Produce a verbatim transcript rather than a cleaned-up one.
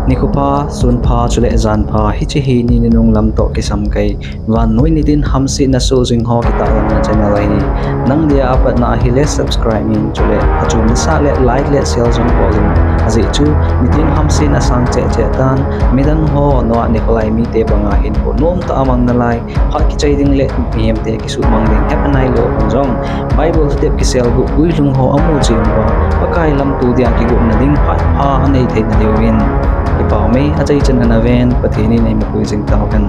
Nikho pha, sun pha, chule jan pha, hiche hi ni nunung lam toh kisam kei. Vannoi nitin hamsetna soh jing ho kitahlanna channel ahi. Nang dia apatna ahile subscribe in, chule achom nasah le like le share jong bol in. Ajeh chu nitin hamsetna sang cheh cheh tan, midang ho noa nikho lai mite banga hinkho nomtah a mang nalai, phat kichai ding le mihemte kisuhmang ding hepha nailou hon jong, Bible step kiselguh guilhung ho amu cheh uva, Pakai lamto dia kigotna ding phat pha anei theina diuvin, kipah mei achaichan ana ven, Pathen in eimapui jing tauhen.